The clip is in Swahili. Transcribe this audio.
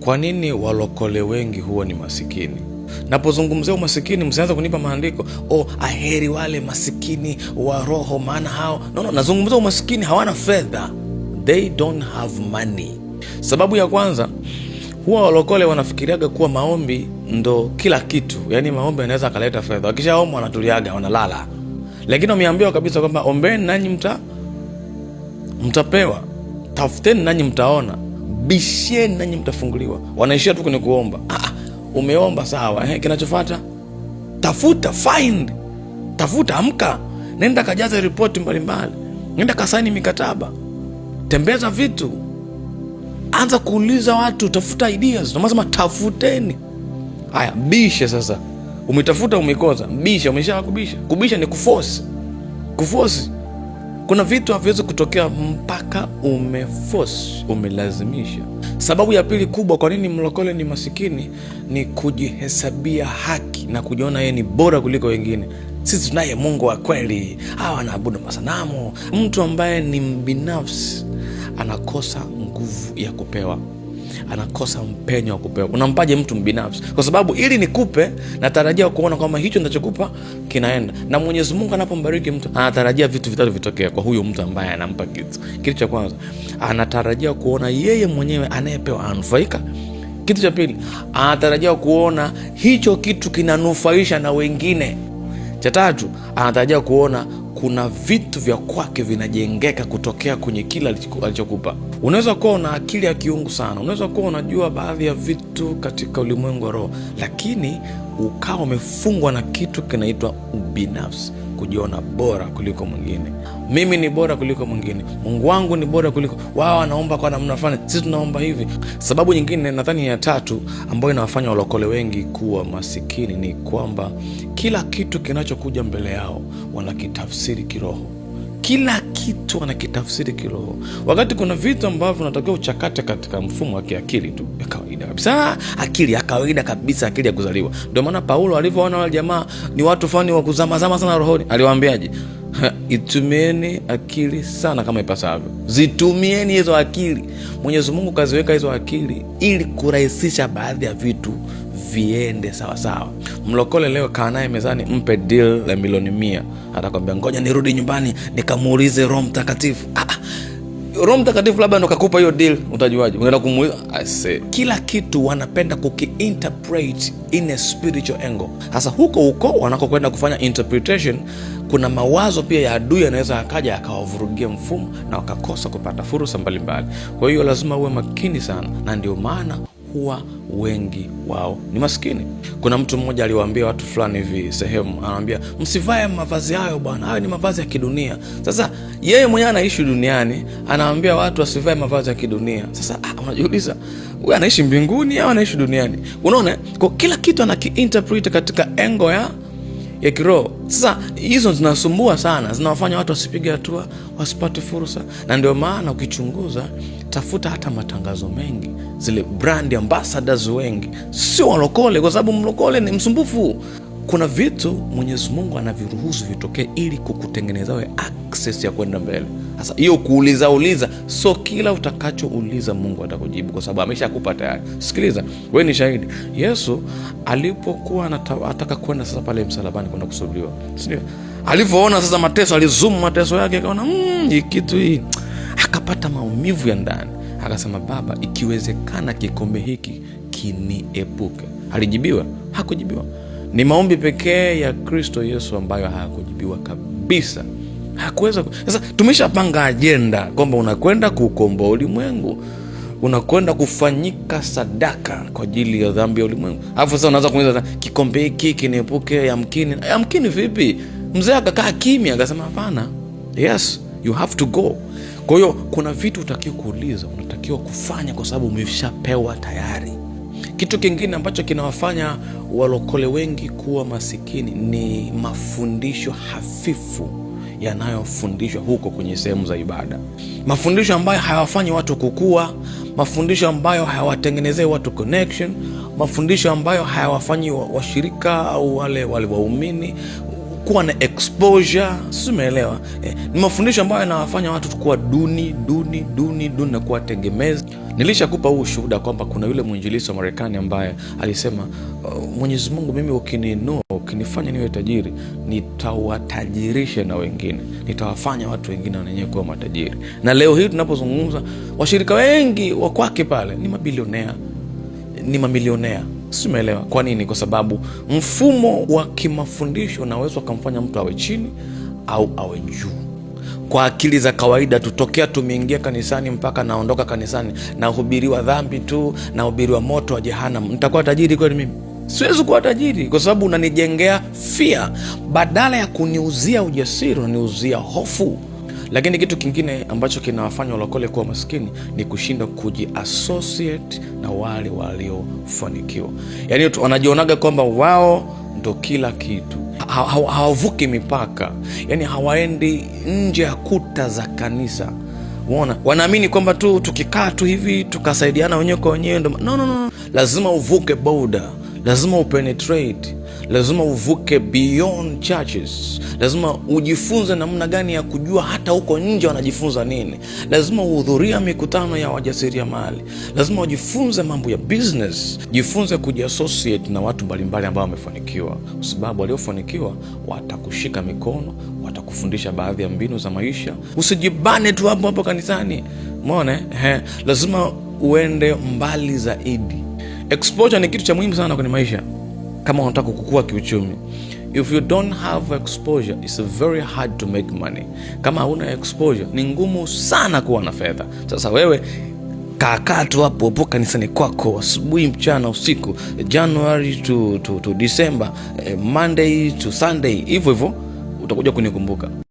Kwa nini walokole wengi huwa ni masikini? Napozungumzia umasikini, msianze kunipa maandiko, oh, aheri wale masikini wa roho, maana hao. No, no, nazungumzia umasikini, hawana fedha, they don't have money. Sababu ya kwanza, huwa walokole wanafikiriaga kuwa maombi ndo kila kitu, yaani maombi yanaweza akaleta fedha. Wakishaomba wanatuliaga, wanalala, lakini wameambiwa kabisa kwamba ombeni nanyi mtapewa, tafuteni nanyi mtaona, bisheni nanyi mtafunguliwa. Wanaishia tu kwenye kuomba. Ah, umeomba sawa, kinachofuata tafuta, find, tafuta, amka, nenda kajaze ripoti mbalimbali, nenda kasaini mikataba, tembeza vitu, anza kuuliza watu, tafuta ideas. Ndio maana tafuteni. Haya, bishe sasa. Umetafuta umekosa, bisha. Umesha kubisha. Kubisha ni kuforce, kuforce. Kuna vitu haviwezi kutokea mpaka umeforce, umelazimisha. Sababu ya pili kubwa kwa nini mlokole ni masikini ni kujihesabia haki na kujiona yeye ni bora kuliko wengine. Sisi tunaye Mungu wa kweli, hawa wanaabudu masanamu. Mtu ambaye ni mbinafsi anakosa nguvu ya kupewa, anakosa mpenyo wa kupewa. Unampaje mtu mbinafsi? Kwa sababu ili nikupe, natarajia kuona kwamba hicho ninachokupa kinaenda. Na Mwenyezi Mungu anapombariki mtu anatarajia vitu vitatu vitokee kwa huyu mtu ambaye anampa kitu. Kitu cha kwanza, anatarajia kuona yeye mwenyewe anayepewa anufaika. Kitu cha pili, anatarajia kuona hicho kitu kinanufaisha na wengine. Cha tatu, anatarajia kuona kuna vitu vya kwake vinajengeka kutokea kwenye kila alichokupa. Unaweza kuwa una akili ya kiungu sana, unaweza kuwa unajua baadhi ya vitu katika ulimwengu wa roho, lakini ukawa umefungwa na kitu kinaitwa ubinafsi, kujiona bora kuliko mwingine. Mimi ni bora kuliko mwingine, Mungu wangu ni bora kuliko wao, wanaomba kwa namna fulani, sisi tunaomba hivi. Sababu nyingine, nadhani ya tatu, ambayo inawafanya walokole wengi kuwa masikini ni kwamba kila kitu kinachokuja mbele yao wanakitafsiri kiroho. Kila kitu wanakitafsiri kiroho, wakati kuna vitu ambavyo unatakiwa uchakate katika mfumo wa kiakili tu ya kawaida kabisa, akili ya kawaida kabisa, akili ya kuzaliwa. Ndio maana Paulo alivyoona wale jamaa ni watu fani wa kuzamazama sana rohoni, aliwaambiaje? Itumieni akili sana kama ipasavyo, zitumieni hizo akili. Mwenyezi Mungu kaziweka hizo akili ili kurahisisha baadhi ya vitu viende sawasawa. Mlokole leo kaa naye mezani, mpe deal la milioni 100, atakwambia ngoja nirudi nyumbani nikamuulize Roho Mtakatifu. Roho Mtakatifu labda ndo kakupa hiyo deal, utajuaje? Unaenda kumuuliza? I say, kila kitu wanapenda kukiinterpret in a spiritual angle. Sasa huko huko wanakokwenda kufanya interpretation, kuna mawazo pia ya adui yanaweza akaja akawavurugia mfumo na wakakosa kupata fursa mbalimbali. Kwa hiyo lazima uwe makini sana, na ndio maana huwa wengi wao ni maskini. Kuna mtu mmoja aliwaambia watu fulani hivi sehemu, anawaambia msivae mavazi hayo bwana, hayo ni mavazi ya kidunia. Sasa yeye mwenyewe anaishi duniani, anawaambia watu wasivae mavazi ya kidunia. Sasa unajiuliza huyu anaishi mbinguni au anaishi duniani? Unaona, kwa kila kitu anakiinterpret katika engo ya kiroho. Sasa hizo zinasumbua sana, zinawafanya watu wasipige hatua, wasipate fursa, na ndio maana ukichunguza, tafuta hata matangazo mengi, zile brand ambassadors wengi sio walokole, kwa sababu mlokole ni msumbufu. Kuna vitu Mwenyezi Mungu anaviruhusu vitokee ili kukutengeneza wewe access ya kwenda mbele. Sasa hiyo kuuliza uliza, so kila utakachouliza Mungu atakujibu kwa sababu ameshakupa tayari. Sikiliza, wewe ni shahidi. Yesu alipokuwa anataka kwenda sasa pale msalabani kwenda kusulubiwa, si ndio? Alivyoona sasa mateso, alizumu mateso yake, akaona hii kitu hii, akapata maumivu ya ndani, akasema Baba, ikiwezekana kikombe hiki kiniepuke. Alijibiwa? Hakujibiwa. Ni maombi pekee ya Kristo Yesu ambayo hayakujibiwa kabisa. Hakuweza. Sasa tumeshapanga ajenda kwamba unakwenda kuukomboa ulimwengu, unakwenda kufanyika sadaka kwa ajili ya dhambi ya ulimwengu, alafu sasa unaanza kuuliza kikombe hiki kiniepuke, yamkini. Yamkini vipi? Mzee akakaa kimya, akasema hapana, yes you have to go. Kwa hiyo kuna vitu utakiwa kuuliza, unatakiwa kufanya kwa sababu umeshapewa tayari. Kitu kingine ambacho kinawafanya walokole wengi kuwa masikini ni mafundisho hafifu yanayofundishwa huko kwenye sehemu za ibada, mafundisho ambayo hayawafanyi watu kukua, mafundisho ambayo hayawatengenezei watu connection, mafundisho ambayo hayawafanyi washirika au wale waumini kuwa na exposure, si umeelewa? Ni mafundisho ambayo yanawafanya watu kuwa duni duni duni duni na kuwa tegemezi. Nilishakupa huu ushuhuda kwamba kuna yule mwinjilisti wa Marekani ambaye alisema, Mwenyezi Mungu, mimi ukiniinua, ukinifanya niwe tajiri, nitawatajirisha na wengine, nitawafanya watu wengine wenyewe kuwa matajiri. Na leo hii tunapozungumza, washirika wengi wa kwake pale ni mabilionea, ni mamilionea. Simeelewa kwa nini? Kwa sababu mfumo wa kimafundisho unaweza ukamfanya mtu awe chini au awe juu. Kwa akili za kawaida tutokea tumeingia kanisani mpaka naondoka kanisani, nahubiriwa dhambi tu, nahubiriwa moto wa jehanamu, nitakuwa tajiri kweli mimi? Siwezi kuwa tajiri, kwa sababu unanijengea fear badala ya kuniuzia ujasiri, unaniuzia hofu. Lakini kitu kingine ambacho kinawafanya walokole kuwa maskini ni kushindwa kujiassociate na wale waliofanikiwa. Yaani wanajionaga kwamba wao ndo kila kitu, hawavuki mipaka, yaani hawaendi nje ya kuta za kanisa. Umeona, wanaamini kwamba tu tukikaa tu hivi tukasaidiana wenyewe kwa wenyewe ndo. No, no, no, lazima uvuke border, lazima upenetrate, lazima uvuke beyond churches, lazima ujifunze namna gani ya kujua hata huko nje wanajifunza nini. Lazima uhudhuria mikutano ya wajasiriamali, lazima ujifunze mambo ya business, jifunze kujiassociate na watu mbalimbali ambao wamefanikiwa, kwa sababu waliofanikiwa watakushika mikono, watakufundisha baadhi ya mbinu za maisha. Usijibane tu hapo hapo kanisani, umeona eh? Lazima uende mbali zaidi. Exposure ni kitu cha muhimu sana kwenye maisha kama unataka kukua kiuchumi. If you don't have exposure, it's very hard to make money. Kama hauna exposure, ni ngumu sana kuwa na fedha. Sasa wewe kaakaa tu hapo hapo kanisani kwako, asubuhi, mchana, usiku, January to December, Monday to Sunday, hivyo hivyo utakuja kunikumbuka.